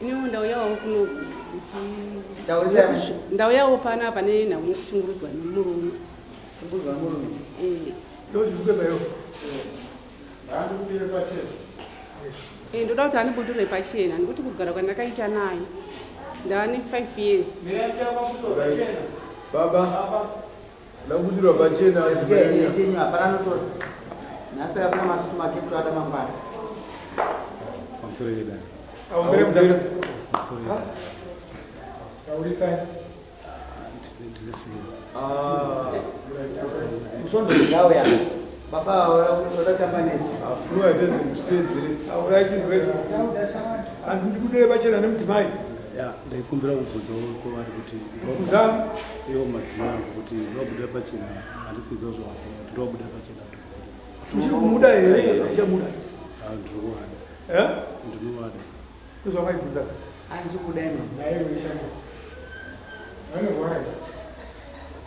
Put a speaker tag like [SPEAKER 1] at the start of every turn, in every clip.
[SPEAKER 1] Iniwo ndauyawo kuno.
[SPEAKER 2] Taurisai.
[SPEAKER 1] Ndauyawo panapa nenhau yekushungurudzwa nemurume.
[SPEAKER 2] Shungurudzwa nemurume?
[SPEAKER 1] Eh.
[SPEAKER 3] Ndozvibuke bayo.
[SPEAKER 4] Handikubire pachena.
[SPEAKER 1] Eh, ndoda kuti andibudire pachena nekuti kugara kwandakaita naye ndava ne5 years.
[SPEAKER 5] Baba, ndakubudirwa pachena.
[SPEAKER 2] Tenyu hapana anotora. Nhasi akapinda masutu make kuti ada mangwana.
[SPEAKER 6] Pamusoro yedare.
[SPEAKER 3] Aumbere mudhara.
[SPEAKER 6] Pamusoro yedare.
[SPEAKER 4] Taurisai.
[SPEAKER 2] Musondozi ngauya. Baba vadatamba nesu.
[SPEAKER 5] Afruwa ndedzekusedzeresa.
[SPEAKER 3] Auraiti ndwe. Hanzi ndikudire pachena nemudzimai.
[SPEAKER 6] Ya, ndaikumbira kubvunzawo kwavari kuti
[SPEAKER 3] Bvunza.
[SPEAKER 6] Ivo madzimai angu kuti ndovabuda pachena, handisi kuziva zvavataura kuti ndovabuda pachena kuti
[SPEAKER 3] Uchiri kumuda here? Uchamuda.
[SPEAKER 6] Ah, ndiri kuvada.
[SPEAKER 3] Eh?
[SPEAKER 6] Ndinovada.
[SPEAKER 3] Ndozvamaibvunza.
[SPEAKER 2] Hanzi kuda ino.
[SPEAKER 4] Naye uishanda. Vanorwara.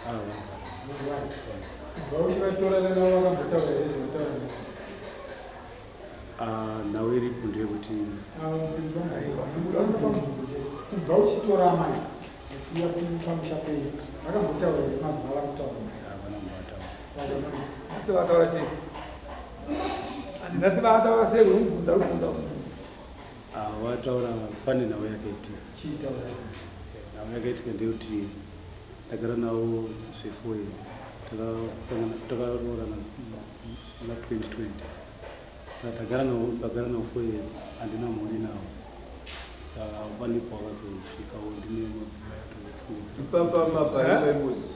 [SPEAKER 6] Ah,
[SPEAKER 4] Vanorwara. Kubva uchivatorana navo vakambotaura here zvinotaura navo?
[SPEAKER 6] Ah, nhau iripo ndeyekuti
[SPEAKER 4] Kubva uchitora amai uchiuya pamusha penyu vakambotaura here mazuva avari kutaura nhasi?
[SPEAKER 6] Havana kumbataura.
[SPEAKER 4] Saka
[SPEAKER 3] Nhasi vataura chii? Hanzi nhasi vataura sei uri kubvunza uri kubvunza kubvunza.
[SPEAKER 6] Ah, vataura pane nhau yakaitika.
[SPEAKER 4] Chiitaura.
[SPEAKER 6] Nhau yakaitika ndeyekuti ndagara navo zve4 years. Takasangana, takaroorana muna 2020. Saka tagara navo, ndagara navo 4 years, handina mhuri navo. Saka pane pawakazosvikawo ndine madzimai atofungidzira.
[SPEAKER 5] Ipapa mabhari maimudzi.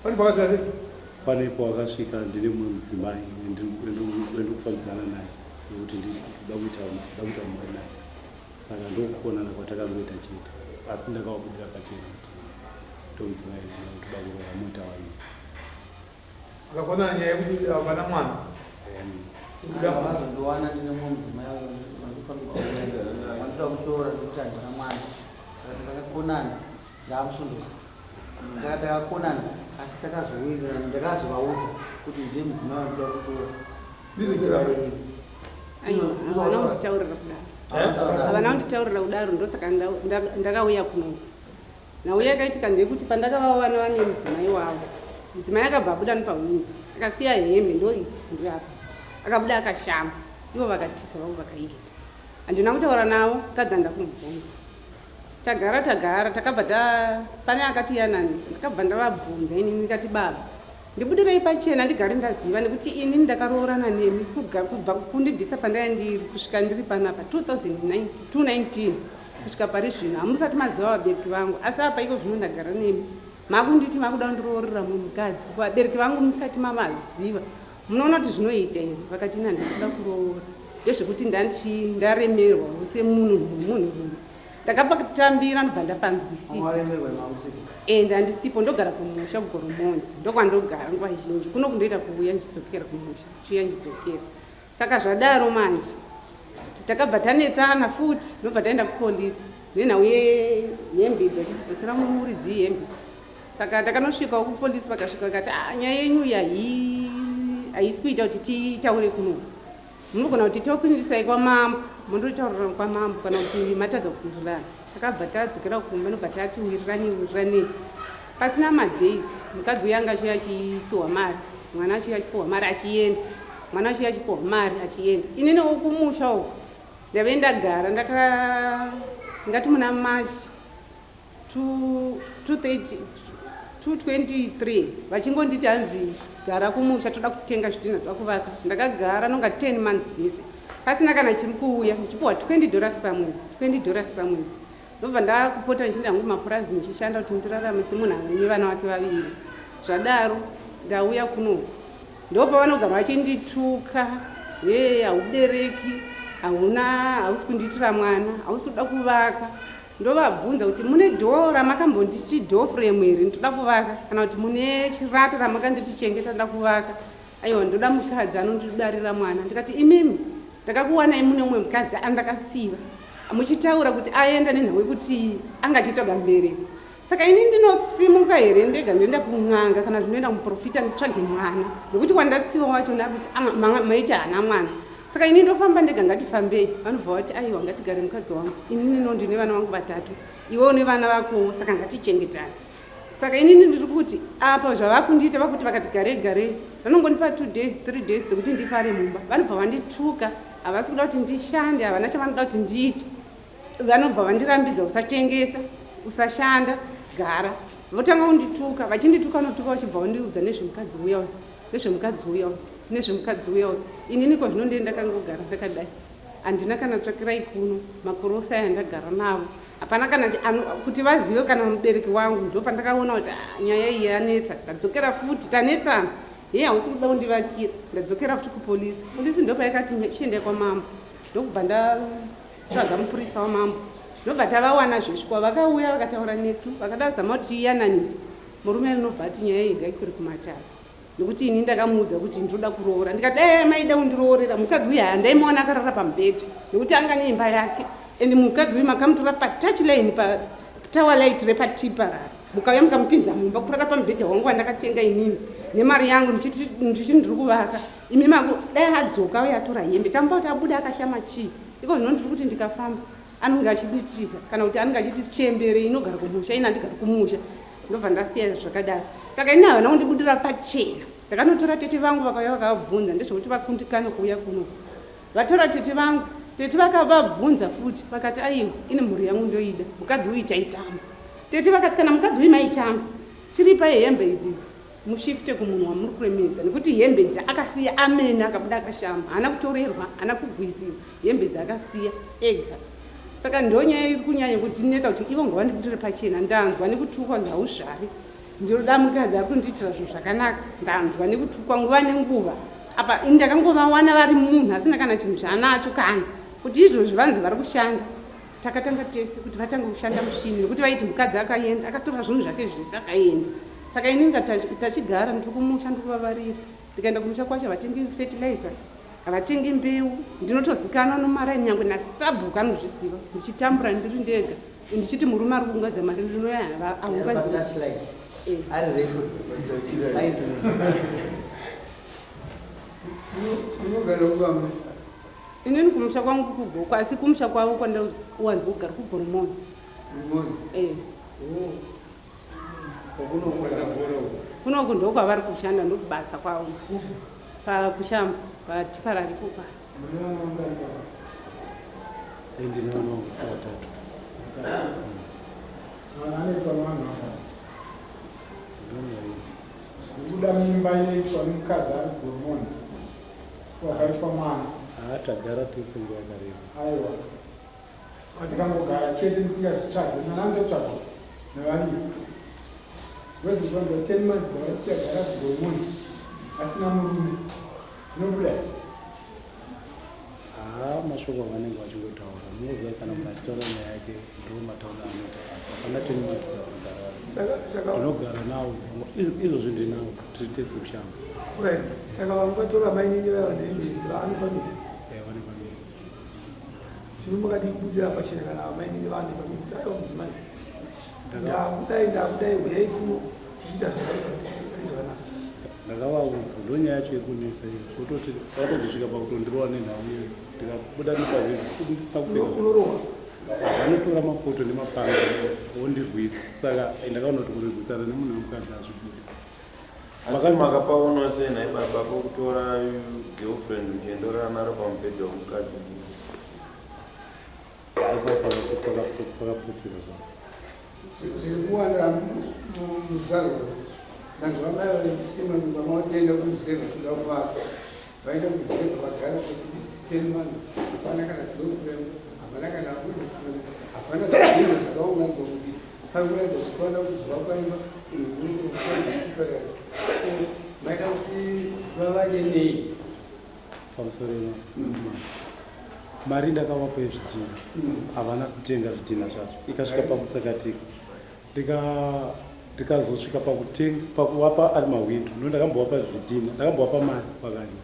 [SPEAKER 3] Pane pakasvika sei?
[SPEAKER 6] Pane pawakasvika ndine mumwe mudzimai wendikufambidzana naye nekuti ndida kuita mhuri naye. Saka ndokukonana kwatakangoita chete, asi ndakavabudira pachena kuti ndomudzimai ndinotoda kuroora moita waini.
[SPEAKER 3] Akakonana nyaya yekuti hapana mwana. Kubuda mwana.
[SPEAKER 2] Vazondowana ndine mumwe mudzimai wandikufambidzana naye wandoda kutora nekuti handina mwana. Saka takakonana ndaamusondosi. Saka takakonana asi takazowirirana, ndakazovaudza kuti ndiye mudzimai wandoda kutora.
[SPEAKER 3] Ndizvo chiramba.
[SPEAKER 1] Aiwa, havana kunditaurira kudaro. Havana kunditaurira kudaro, ndosaka ndakauya kuno. Nhau yakaitika ndeyekuti pandakavawana vane mudzimai wavo, mudzimai akabva abuda nepahwindo, akasiya hembe ndoidzi dziri apa, akabuda akashama, ivo vakatiza vavo vakaenda. Handina kutaura navo, mukadzi handina kumubvunza. Tagara tagara, takabva ta pane akatiyananisa, ndakabva ndavabvunza inini ndikati baba, ndibudirei pachena ndigare ndaziva nekuti inini ndakaroorana nemi kubva kundibvisa pandaya ndiri kusvika ndiri panapa 2009 2019 kusvika pari zvino hamusati maziva vabereki vangu, asi apa iko zvino ndagara nemi makunditi makuda kundiroorera mumwe mukadzi, vabereki vangu musati mamaziva, munoona kuti zvinoita here? Vakati ini handisi kuda kuroora, ndezvekuti ndaremerwa semunhu munhu ndakapatambira ndobva ndapanzwisisa.
[SPEAKER 2] Waremerwa mausiko.
[SPEAKER 1] Ende handisipo, ndogara kumusha kuGoromonzi, ndokwandogara nguva zhinji. Kuno kundoita kuuya ndichidzokera kumusha, chiuya ndichidzokera. Saka zvadaro manje takabva tanetsana futi, ndobva taenda kupolisi nenhau yehembe idzi, vachitidzosera muridzi hembe. Saka takanosvikawo kupolisi, vakasvika vakati, ah, nyaya yenyu iyi haisi kuita kuti titaure kuno, munogona kuti tokuindisai kwamambo, mundotaurira kwamambo kana kuti matadza kuwirirana. Takabva tadzokera kumba, ndobva tati wiriranei wiriranei. Pasina madays mukadzi uya anga achiuya achipiwa mari, mwana achiuya achipiwa mari achienda, mwana achiuya achipiwa mari achienda. Ininiwo kumusha uko ndave ndagara ndaka ngati muna March 223 vachingonditi hanzi gara kumusha, toda kutenga zvidhina, toda kuvaka. Ndakagara nonga 10 months dzese pasina kana chiri kuuya, ndichipiwa $20 pamwedzi, $20 pamwedzi. Ndobva ndakupota ndichienda hangu mapurazi ndichishanda kuti ndirarame semunhu ane vana vake vaviri. Zvadaro ndauya kuno, ndopavanogara vachindituka, he haubereki, hauna, hausi kundiitira mwana, hausi kuda kuvaka. Ndovabvunza kuti mune door ramakambonditi door frame here, ndoda kuvaka, kana kuti mune chirato ramakanditi chengeta, ndoda kuvaka. Aiwa, ndoda mukadzi anondibarira mwana. Ndikati imimi ndakakuwanai mune umwe mukadzi andakatsiva muchitaura kuti aenda nenhau yekuti anga achitsvaga mubereki. Saka ini ndinosimuka here ndega ndoenda kun'anga kana zvinoenda muprofita nditsvage mwana, nekuti wandatsiva wacho ndakuti maita hana mwana. Saka ini ndofamba ndega, ngatifambei. Vanobva vati aiwa, ngatigare mukadzi wangu, inini no ndine vana vangu vatatu, iwe une vana vakowo, saka ngatichengetane. Saka inini ndiri kuti apa zvavakundiita, vakuti vakati garei garei, vanongondipa 2 days, 3 days dzekuti ndifare mumba, vanobva vandituka. Havasi kuda kuti ndishande, havana chavanoda kuti ndiite. Vanobva vandirambidza, usatengesa, usashanda, gara. Votanga kundituka, vachindituka, vanotuka vachibva vandiudza nezvemukadzi uya uyu, nezvemukadzi uya uyu, nezvemukadzi uya uyu. Inini ko zvino ndee ndakangogara ndakadai, handina kana tsvakirai kuno makore ose aya ndagara navo, hapana kana kuti vazive kana mubereki wangu. Ndo pandakaona kuti ah, nyaya iyi yanetsa. Ndadzokera futi, tanetsana, hei, hausi kuda kundivakira. Ndadzokera futi kupolisi. Polisi ndo payakati chiendai kwamambo. Ndokubva ndatsvaga mupurisa wamambo, ndobva tavawana zvesvikwa. Vakauya vakataura nesu, vakada zama kuti tiyananise. Murume anobva ati nyaya iyi ngaikwire kumatare, nekuti ini ndakamuudza kuti ndinoda kuroora. Ndikati dai maida kundiroorera mukadzi uyu, handaimuona akarara pamubhedha, nekuti anga neimba yake. And mukadzi uyu makamutora patouchline, patower light repatipa rara, mukauya mukamupinza mumba kurara pamubhedha wangu wandakatenga inini nemari yangu, ndichiti ndiri kuvaka. Imi mako dai adzoka uye atora hembe, tamba kuti abuda akashama chii. Iko zvino ndiri kuti ndikafamba anonge achinditiza, kana kuti anenge achiti chembere inogara kumusha, ini handigari kumusha. Ndobva ndasiya zvakadaro. Saka ini havana kundibudira pachena. Ndakanotora tete vangu, vakauya vakavabvunza ndezvekuti vakundikana kuuya kuno. Vatora tete vangu, tete vakavabvunza futi, vakati aiwa, ini mhuri yangu ndoida, mukadzi uyu taitamba. Tete vakati kana mukadzi uyu maitamba, chiripai hembe idzidzi mushifte kumunhu wamuri kuremedza, nekuti hembe idzi akasiya amene, akabuda akashama, haana kutorerwa, haana kugwisiwa, hembe idzi akasiya ega. Saka ndo nyaya iri kunyanya kundinetsa, kuti ivo ngavandibudire pachena. Ndanzwa nekutukwa, nzi hauzvari, ndinoda mukadzi ari kundiitira zvinhu zvakanaka. Ndanzwa nekutukwa nguva nenguva. Apa ini ndakangovawana vari munhu asina kana chinhu chaanacho, kana kuti izvozvi vanzi vari kushanda. Takatanga tese kuti vatange kushanda mushini, nekuti vaiti mukadzi akaenda akatora zvinhu zvake zvese akaenda. Saka ini tachigara, ndiri kumusha, ndiri kuvavarira. Ndikaenda kumusha kwacho havatengi fertilizer, havatengi mbeu. Ndinotozikanwa nomaraini, nyangwe nasabhuku anozviziva, ndichitambura ndiri ndega, ndichiti murume ari kuunganidza mari, ndinoya aunganidza.
[SPEAKER 2] Ari refu aizi.
[SPEAKER 3] Unogara kubamwe?
[SPEAKER 1] Inini kumusha kwangu kuGoko, asi kumusha kwavo kwandawanzi kugara kuGoromonzi. Eh. Kunoku ndokwavari kushanda, ndokubasa kwavo pakushamba patipararipo pa.
[SPEAKER 6] Ndine vana vangu vatatu.
[SPEAKER 4] Mwana anoitwa nevanhu vangani?
[SPEAKER 6] Ndonyaya.
[SPEAKER 4] Kubuda mimba inoitwa nemukadzi ari kuGoromonzi wakaitwa mwana.
[SPEAKER 6] Haa, tagara tese nguva yakareba.
[SPEAKER 4] Aiwa, tikangogara chete musingazvitsvage, mwana anototsvagwa nevaviri. Wezozvanzwa 10 months dzavari kutagara kuGoromonzi asina murume, zvinobuda?
[SPEAKER 6] Haa, mashoko avanenge vachingotaura, munoziva kana munhu achitaura nyaya yake ndo mataura anoita, asi hapana 10 months dzavanogara vari.
[SPEAKER 3] Saka
[SPEAKER 6] Ndinogara nawo izvozvi ndinawo, tiri tese kushamba.
[SPEAKER 3] Right, saka vangatora mainini vaya vane hembe idzi vaane pamiri?
[SPEAKER 6] Vane pamiri.
[SPEAKER 3] Zvino makadii kubudira pachena kana mainini vane pamiri, kuti aiwa mudzimai, ndakudai, ndakudai, uyai kuno tichiita zvakaita zvakanaka?
[SPEAKER 6] Ndakavaudza, ndonyaya yacho yekunetsa iyo, kutoti vakatozosvika pakutondirova nenhau iyoyo, ndikabuda nepahwindo ndisina kupfeka.
[SPEAKER 3] Unorohwa?
[SPEAKER 6] Vanotora mapoto nemapanga vondirwisa, saka ndakaona kuti kurwisana nemunhu wemukadzi hazvibudi.
[SPEAKER 7] Asi makapaona sei nhai baba pokutora girlfriend uchiendorara naro pamubhedha womukadzi?
[SPEAKER 6] Pakaputsira zvavo.
[SPEAKER 3] Zviri kuwanda muzaruro, vanhu vamai vachitima vamaotenda kuzeva kuda kuvaka, vaenda kuzeva, vagara 10 months, hapana kana girlfriend, hapana kana, hapana zvinhu zvakaunganidzwa kuti pakuratidza kuti kuwana kuziva kwaimba. Maida kuti vavake nei?
[SPEAKER 6] Pamusoro ino mari ndakavapa yezvidhina, havana kutenga zvidhina zvacho, ikasvika pakutsakatika. Ndikazosvika pakutenga, pakuwapa ari mahwindo. No, ndakambovapa zvidhina, ndakambovapa mari, vakadya,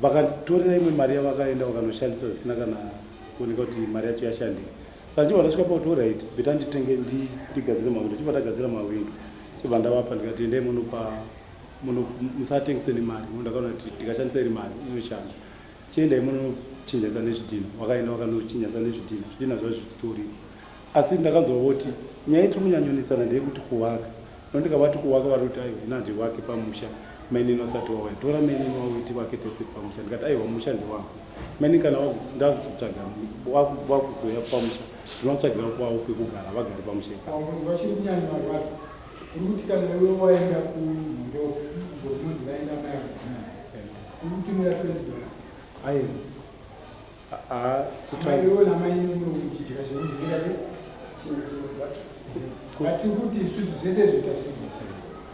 [SPEAKER 6] vakatorera imwe mari yavakaenda vakanoshandisa zvisina kana kuoneka kuti mari yacho yashandika. Saka ndibva ndasvika pakuti alright, better nditenge, ndigadzire mahwindo. Chibva ndagadzira mahwindo, chibva ndavapa, ndikati endai munopa, musatengese nemari. Ndakaona kuti ndikashandisa iri mari inoshanda. Chiendai munochinjanisa nezvidhina. Vakaenda vakanochinjanisa nezvidhina, zvidhina zvacho zvichitoripo. Asi ndakanzwa voti nyaya yetiri kunyanyonetsana ndeyekuti kuvaka. No ndikavati kuvaka vari kuti aiwa ini handivake pamusha mainini vasati vauya. Tora mainini vauye tivake tese pamusha. Ndikati aiwa musha ndewako. Mainini kana ndakuzotsvaga vakuzouya pamusha ndinovatsvagira kwavo kwekugara vagare pamusha ipapo.
[SPEAKER 4] Munhu vachiri kunyanyorwadza uri kuti kana iwe waenda kumhondoro kunonzi vaenda mai uri kutumira 20 dollars.
[SPEAKER 6] Aiwa.
[SPEAKER 4] Iwe namainini muri kuchidya zvenyu zvinoita sei? Vatiri kuti isusu zvese zvoita zvinhu.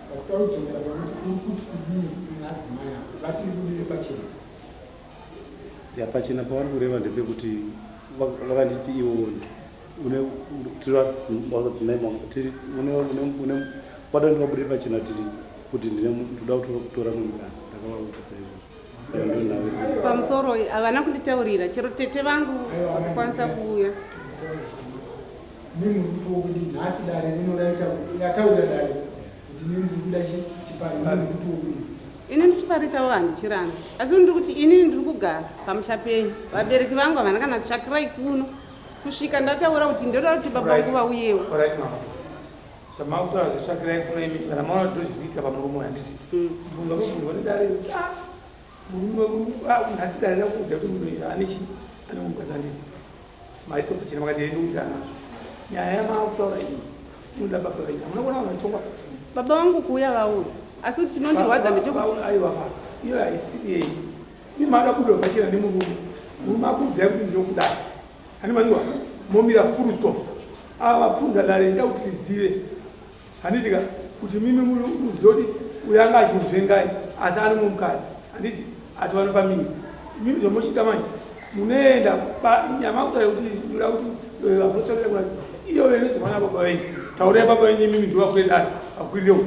[SPEAKER 4] Vatikuda kudzokera pakuti uri kuti kudii nadzimai ako vatiri kudire pachena.
[SPEAKER 6] Ya pachena pavari kureva ndepekuti vakanditi iwo une tiri vadzimai vangu tiri une une une vada ndikabude pachena tiri kuti ndine ndoda kutora mumwe mukadzi ndakavaudza saizvozvo saka ndonhau
[SPEAKER 1] Pamusoro havana kunditaurira chero tete vangu vakukwanisa kuuya.
[SPEAKER 4] Mimi muri kutiwo kuti nhasi dare rino raita kuti rataurira dare kuti inini ndiri kuda chipari mimi muri kutiwo kudii?
[SPEAKER 1] Ini chipari chavo handichirambi asi ndiri kuti inini ndiri kugara pamusha penyu vabereki vangu havana kana tsvakirai kuno kusvika ndataura kuti ndoda kuti baba vangu vauyewo.
[SPEAKER 8] Alright mama. Zvamakutora zvetsvakirai kuno imi kana maona kuti ndozviri kuitika pamurume uyu handiti? Kubvunzwa mubvunzwa nedare kuti ah murume uyu ah nhasi dare rakuudza kuti munhu uyu ane chii ane mukadzi handiti? Maiso pachena makati hee ndokuita nazvo. Nyaya yamaakutaura iyi inoda baba venyu. Hamuna kuona vanhu vachitongwa?
[SPEAKER 1] Baba vangu kuuya vauya asi kuti chinondirwadza ndechekuti
[SPEAKER 8] Aiwa ka iyo haisiri yenyu. Imi maada kubuda pachena nemurume. Murume akuudzai kuti ndinokudai. Hani manzwa? Momira full stop. Ava vapunza dare richida kuti rizive. Handiti ka kuti mimi muzive kuti uyo anga achikunzvengai asi ane mumwe mukadzi. Handiti atova nepamiri. Imimi zvamochiita manje munoenda nyama kutaura kuti ndoda kuti vakunotsvakira kuna iyoyo inozovana baba venyu. Taurai baba venyu imimi ndivo vakwire dare vakwirire uko.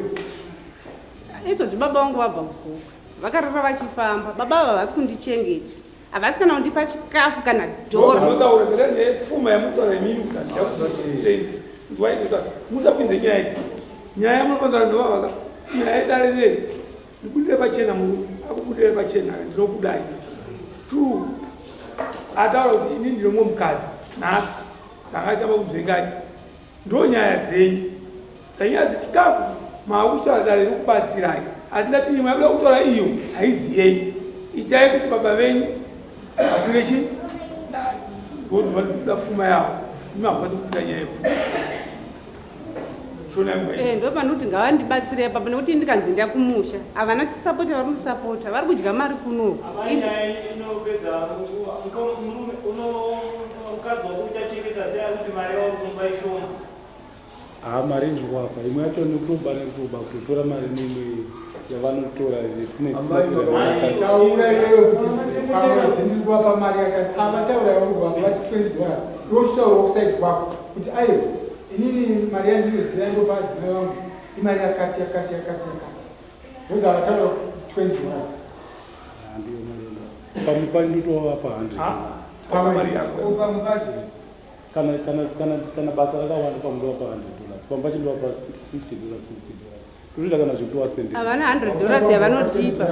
[SPEAKER 1] Izvozvi baba vangu vabva kugokwe vakarara vachifamba baba ava havasi kundichengeta Havasi kana kundipa chikafu kana dhora.
[SPEAKER 8] Munotaura kana nepfuma yamunotaura imimi kuti handichakuziva cent. Nzwai ndinotaura. Musapinze nyaya idzi. Nyaya yamunofanira ndovavaka. Nyaya yedare rei. Ndibudire pachena murume. Akubudire pachena ndinokudai. Two. Ataura kuti ini ndine mumwe mukadzi nhasi. Ndanga achamba kunzvengai. Ndonyaya dzenyu. Dzanyaya dzechikafu maakuchitaura dare rikubatsirai asi ndati imwe yakuda kutora iyo haizi yenyu. Itai kuti baba venyu vakwire chi dare ndodova kuda pfuma yavo imi hamukwanisi kupinda nyaya yepfuma. Shona yangu
[SPEAKER 1] Eh, ndo panoti ngavandibatsire baba nekuti ndikanzi nda kumusha havana chisapota vari kusapota vari kudya mari kuno.
[SPEAKER 9] Amai nyaya inopedza murume uno mukadzi wako uchachengeta sei ari kuti mari yauri kumupa ishoma.
[SPEAKER 6] Haa mari ndiri kuwapa imwe yacho nekutoba nekutoba kutotora mari neimwe yavanotora
[SPEAKER 4] dzine Taura iwewe kuti pamwedzi ndiri kuwapa mari yakati ava taura yauri kuwapa vati 20 dollars iwe uchitaurawo kuside kwako kuti aiwa inini mari yandinoziva ndopa adzimai vangu imari yakati yakati yakati yakati because avataura 20 dollars
[SPEAKER 6] handiyo mari pamwe pacho ndotovapa 100
[SPEAKER 8] pamwe yako
[SPEAKER 3] pamwe pacho
[SPEAKER 6] Kana kana kana kana basa rakawanda pamwe ndovapa 100 dollars pamwe pacho ndovapa 50 dollars 60 dollars totoita kana zvekutovasendera
[SPEAKER 1] Havana 100 dollars yavanotipa.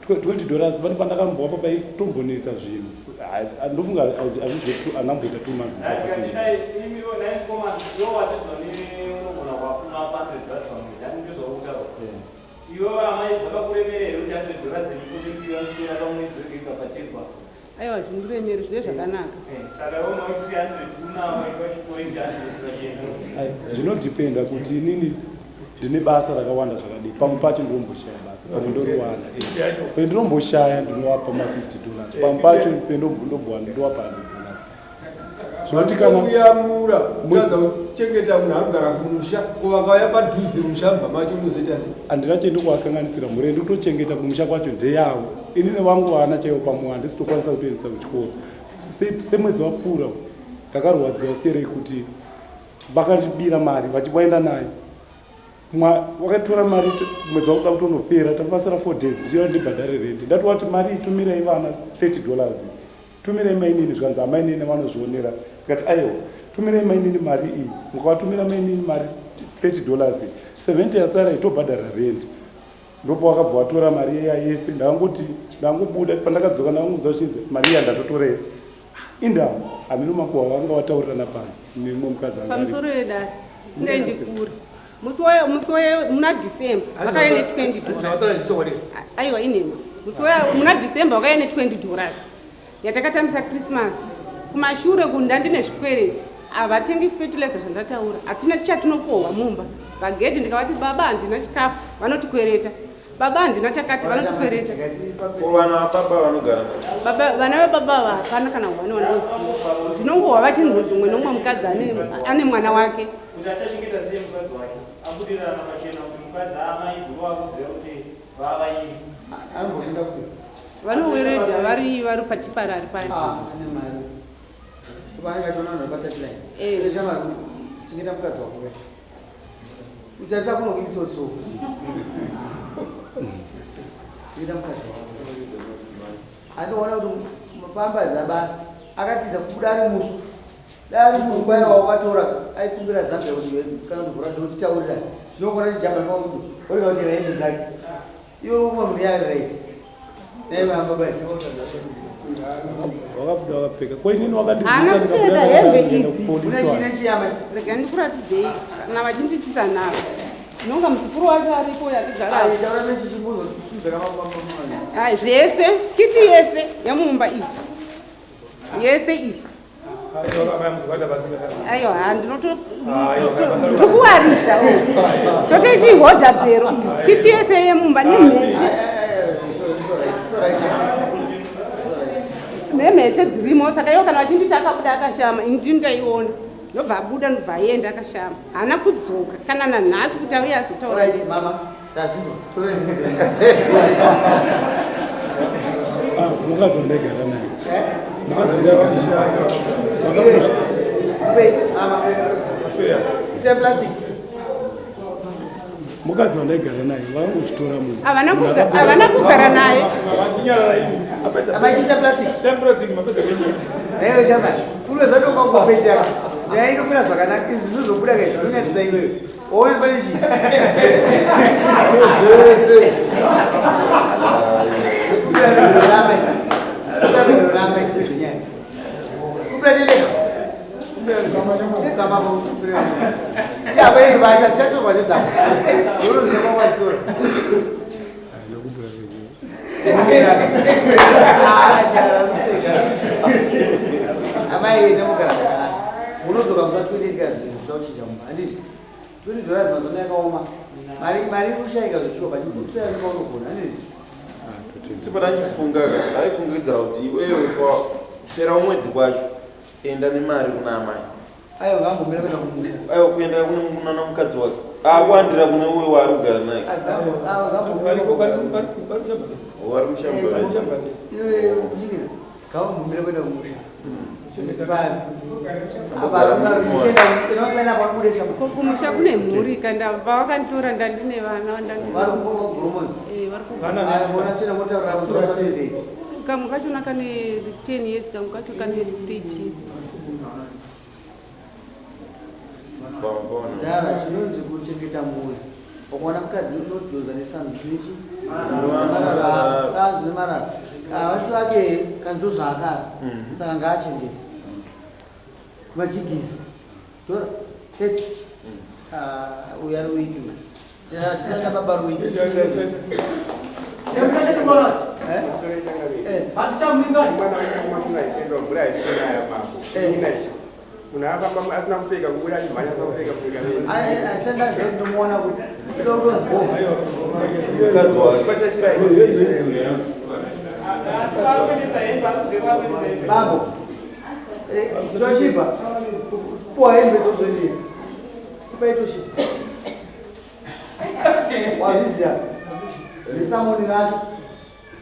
[SPEAKER 6] 20 dollars pane pandakambowapa paitombonetsa zvinhu Ah, ndofunga hazvizo andamboita 2 months
[SPEAKER 9] Ndikati dai imiwo nai mukoma iwe watizwa neunogona kuwapuma 100 dollars pamwedzi ani ndozvauri kutaura. Iwe amai zvakakuremera here kuti 100 dollars iripo nekuti vanoswera pamwedzi wega wega pachegwa.
[SPEAKER 1] Aiwa zvindiremeri zvine zvakanaka.
[SPEAKER 9] Saka iwe unoisiya 100 unawo ichiwa chikoita 100 pachena.
[SPEAKER 6] Zvinodhipenda kuti inini ndine basa rakawanda zvakadii. Pamwe pacho ndinomboshaya basa, pamwe ndoriwana. Pendinomboshaya ndinowapa ma 50 dollars. Pamwe pacho pendombowana ndowapa 100 dollars. Zvinoti kana
[SPEAKER 5] kuyamura kutadza kuchengeta munhu ari kugara kumusha ko vakauya padhuze musha mba macho unozoita sei?
[SPEAKER 6] Handina chendikuvakanganisira mhuri ndikutochengeta kumusha kwacho ndeyavo. Ini nevangu vana chaivo pamwe handisi kutokwanisa kutoendesa kuchikoro. Semwedzi wapfuura ndakarwadziwa stereki kuti vakandibira mari vachivaenda nayo. Wakatora mari mwedzi wakuda kutonopera tafasira 4 days ndichida ndibhadhare rent. Ndati wati mari itumirai vana 30 dollars. Tumirai mainini zvikanzi amainini vanozvionera ndikati aiwa tumirai mainini mari iyi mukavatumira mainini mari 30 dollars 70 yasara iyi tobhadhara rent. Ndopo wakabva watora mari iya yese. Ndangoti ndangobuda pandakadzoka ndangoudza zvichinzi mari iya ndatotora yese. Indawo hameno makuhwa vanga wataurirana panze nemumwe mukadzi anga aripo.
[SPEAKER 1] Pamusoro yedare isingaendi kure. Musi wa musi wa muna December vakauya ne 20 dollars. Aiwa inhema. Musi wa muna December vakauya ne 20 dollars. Yatakatambisa Christmas. Kumashure uku ndandine zvikwereti. Havatengi fertilizer zvandataura. Hatina chatinokohwa mumba. Pagedhi ndikavati baba handina chikafu vanotikwereta. Baba handina chakati vanotikwereta.
[SPEAKER 7] Ko vana vababa vanogara
[SPEAKER 1] Baba vana vababa ava hapana kana hwani wandinoziva. Ndinongohwa vachinzi umwe nomumwe mukadzi ane ane mwana wake.
[SPEAKER 9] Kuti achachengeta sei mukadzi wake abudirana pachena kuti mukadzi amai guru akuziva kuti vavairi.
[SPEAKER 2] Anomboenda kupi?
[SPEAKER 1] Vanoweredha vari vari patiparari paya.
[SPEAKER 2] Ah, ane mari. Vanenge vachiona vanhu vari patouchline.
[SPEAKER 1] Eh.
[SPEAKER 2] Shamwari chengeta mukadzi wako we. Utarisa kuno kuitsotso kuti. Chengeta mukadzi wako. Andoona kuti mufamba zabasa akatiza kubuda ari musu. Dai ari munhu kwaye wakatora aikumbira Zambia kuti kana kuvhura dhoo titaurirane. Zvinogona chijamba nepamudu. Orega kuti hembe dzake. Iwe umwe munhu yari right. Dai vamba bai.
[SPEAKER 6] Wakabuda wakapfeka. Ko inini wakandibvisa
[SPEAKER 1] Haana
[SPEAKER 6] ndikabuda
[SPEAKER 1] kupfeka hembe
[SPEAKER 6] ndakaenda
[SPEAKER 1] idzi.
[SPEAKER 6] kupolisi
[SPEAKER 2] Une
[SPEAKER 6] wacho.
[SPEAKER 2] chine chiyama.
[SPEAKER 1] Rega ndikuratidzei kana vachinditisa navo. Nonga muzukuru wacho aripo uyo akigara.
[SPEAKER 2] Ayi taura nechichimbuzo kusunza kama mama.
[SPEAKER 1] Ayi zvese kiti yese yemumba iyi. Yese iyi. Aiwa handinoto ndikuwarisa. Totoiti hodha bhero iyi. Kiti yese yemumba nemhete. Nemhete dzirimo saka ivo kana vachinditi akabuda akashama ini ndini ndaiona. Ndobva abuda ndobva aenda akashama. Haana kudzoka kana nanhasi kuti auye azotaura.
[SPEAKER 2] Alright mama. Ndazvinzwa. Tora zvinzwa.
[SPEAKER 6] Ah, mukadzi wandaigara naye. Mukadzi wandaigara naye.
[SPEAKER 2] Wait, mama. Isa plastic.
[SPEAKER 6] Mukadzi wandaigara naye vangochitora munhu.
[SPEAKER 1] Havana havana kugara naye.
[SPEAKER 2] Amachisa plastic. Ewe chama. Kuno zatoka kwa page yako. Nyaya inopera zvakanaka. Izvi zvinozobuda kai zvinonyadzisa iwewe. Oone pane chii. Zvese. Rame. Rame kwezenyaya. Kupira tendeka. Tendeka mapo kupira. Si apa ine basa tichatorwa nedzako. Unoziva kwazitora. Amai nemugara zvakanaka. Unodzoka musi wa 28 kana zvinhu zvauchinja mumba. Handiti? 20 dollars mazuva ano yakaoma. Mari mari iri kushaika zveshuwa but kutora nepaunogona. Handiti?
[SPEAKER 7] Sipo ndachifunga ka ndaifungidzira kuti iwewe pera mwedzi kwacho enda nemari kuna amai.
[SPEAKER 2] Aiwa ngambomira kuenda kumusha.
[SPEAKER 7] Aiwa kuenda kunana mukadzi wake. Akuwandira kune uyo waari kugara naye. Wari mushamba.
[SPEAKER 2] Iwe kunyingira. Ngambomira kuenda kumusha.
[SPEAKER 1] Ko kumusha kune mhuri kana pavakanditora ndandine vana ndandine.
[SPEAKER 2] Vari kuGoromonzi.
[SPEAKER 1] Eh, vari ku
[SPEAKER 2] Vana chena motaura kuti
[SPEAKER 1] Kamwe kachona kane 10 years kamwe kacho kane 13.
[SPEAKER 2] Dhara chinonzi kuchengeta mhuri. Ukaona mukadzi unodhonza nesanzu nechi nemarara, sanzu nemarara. Havasi vake kanzi ndozvaakara. Saka ngaachengete. Majigisi. Tora. 30. Ah, uyu ari wiki uyu. Tina baba ari wiki. Eh?
[SPEAKER 3] Munhu akafamba asina kupfeka kubuda achimhanya asina kupfeka kupfeka nini.
[SPEAKER 2] Asendaziva kuti ndomuona kuti ndodonzi bova.
[SPEAKER 7] Mukadzi wake.
[SPEAKER 2] Bambo. Toshiba. Puwa hembe dzozoendesa. Ipai Toshiba. Wazviziva. Nesamoni racho.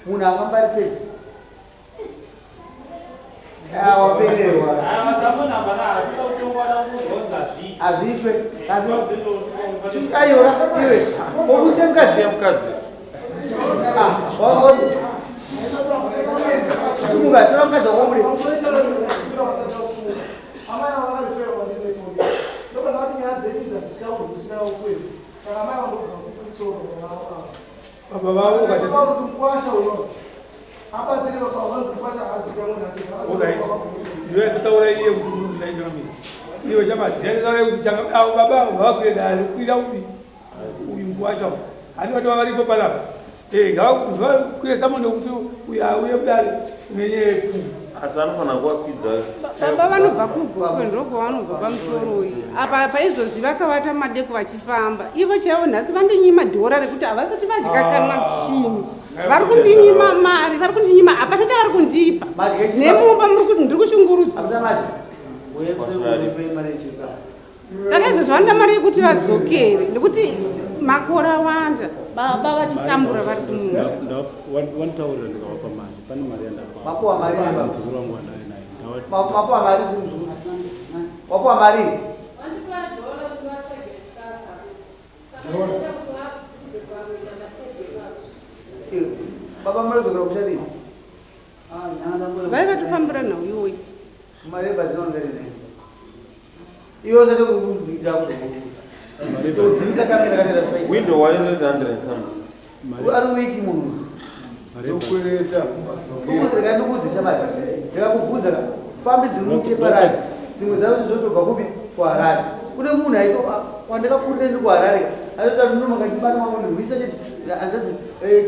[SPEAKER 2] Munhu afamba ari pedzi. Ah, wapererwa. Hazviitwe. Asi aiwa iwe. Uruse mukadzi.
[SPEAKER 7] Mukadzi.
[SPEAKER 2] Ah, wa Sumuka, tora mukadzi wako ubude.
[SPEAKER 4] Amai ava vakarifera kwandiri ndopa ndakati nyaya dzedu idzi hadzitaurwi kusina ukwenu. Saka amai vanobva kutsoro vavo ava.
[SPEAKER 8] Baba vavo ukati Iwe totaura iye iwe chamadhetaura kuti avo baba ngavakwire dare kukwira upi uyu mukwasha handi vati vavaripo panapa eh, ngavakwire samone kuti uyu auye kudare nenyaya yepfuma
[SPEAKER 7] asi anofanira kuvakwidza
[SPEAKER 1] Baba vanobva kuGokwe ndokwavanobva pamusoroi apa paizvozvi vakavata madeko vachifamba ivo chaivo nhasi vandinyima dhora rekuti havasati vadya kana chinhu vari kundinyima mari vari kundinyima hapana chavari kundipa nemumba ndiri kushungurudzwa saka izvozvo vanoda mari yekuti vadzokere nekuti makore awanda baba vachitambura vari kumusha
[SPEAKER 6] Wantaurira ndikavapa mari pane mari
[SPEAKER 2] Mapuwa mari
[SPEAKER 6] yandapa
[SPEAKER 2] baba.
[SPEAKER 6] muzukuru wangu wandave naye
[SPEAKER 2] Mapuwa mari semuzukuru. Wapuwa mari. Baba mari zokera kushariri.
[SPEAKER 1] Vai vatofambira nhau iyoyi.
[SPEAKER 2] Mari yebhazi inonga iri nei? Iwe usati kuita kuzokuda. Udzimisa kamera kanera fight.
[SPEAKER 7] Window 100 something.
[SPEAKER 2] Ari wiki munhu.
[SPEAKER 5] Ndokwereta.
[SPEAKER 2] Rega ndikuudze mari. Ndikakubvunza ka. Fambi dziri muteparari. Dzimwe dzacho dzotobva kupi? KuHarare. Kune munhu aito wandakakurira ndiri kuHarare ka. Atoti ndinoma kachibata mwangu ndihwisa chete. Hanzvadzi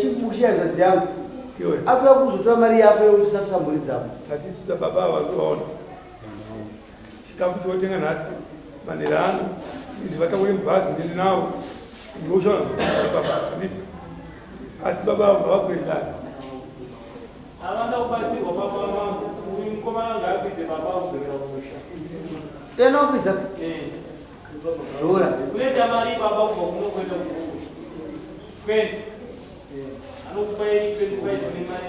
[SPEAKER 2] chief Mushi hanzvadzi yangu. Akuya kuzotora mari yako yeuchisafisa mhuri dzako.
[SPEAKER 8] Satisuta baba ava ndovaona chikafu chotenga nhasi manera ano izvi vatakure mubhazi ndiri nawo ndoshaona zvokuita baba handiti asi baba ava ngavakwire dare.
[SPEAKER 9] Avanda kubatsirwa baba vangu uyu mukomana ngaakwidze baba kudzokera kumusha.
[SPEAKER 2] Tena ukwidza. Dhora.
[SPEAKER 9] Kunoita mari baba kubva kuno kuenda kuGokwe. 20. Anokupa iri 25 nemari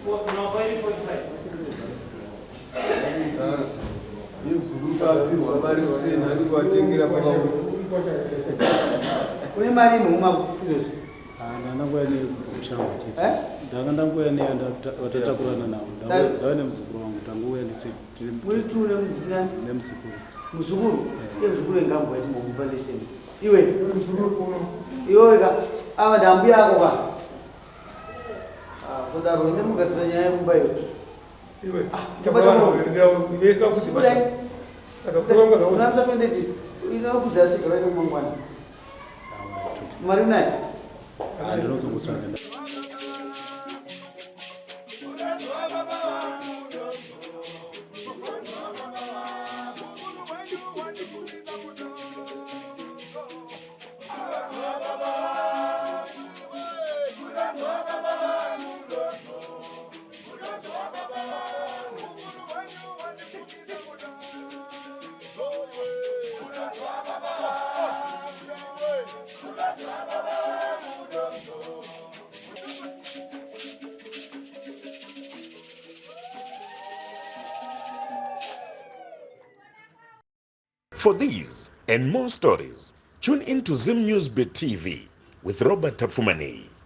[SPEAKER 9] unopa iri 45.
[SPEAKER 5] Iye muzukuru paapihwa mari kuseni adi kuvatengera baba.
[SPEAKER 2] Une mari inouma izvozvi.
[SPEAKER 6] Ndandanguya nekushango chete.
[SPEAKER 2] Eh?
[SPEAKER 6] Ndanga ndanguya nevatatakurana navo. Ndauya nemuzukuru wangu tanguya
[SPEAKER 2] Muri tu nemuzina
[SPEAKER 6] nemuzukuru.
[SPEAKER 2] Muzukuru? Iye muzukuru engambo yati momupa lesson. Iwe. Iwe ka ava ndambuya yako ka. Ah, sodaro ine mugadzisa nyaya yekumba iyo.
[SPEAKER 8] Iwe.
[SPEAKER 2] Tabata
[SPEAKER 8] kuti
[SPEAKER 2] Kudai. Unamsa 20 inokudza tigara nemangwana. Mari unayo?
[SPEAKER 6] Ndinozongotsvaga.
[SPEAKER 10] For these and more stories, tune in to Zim News Bit TV with Robert Tapfumaneyi.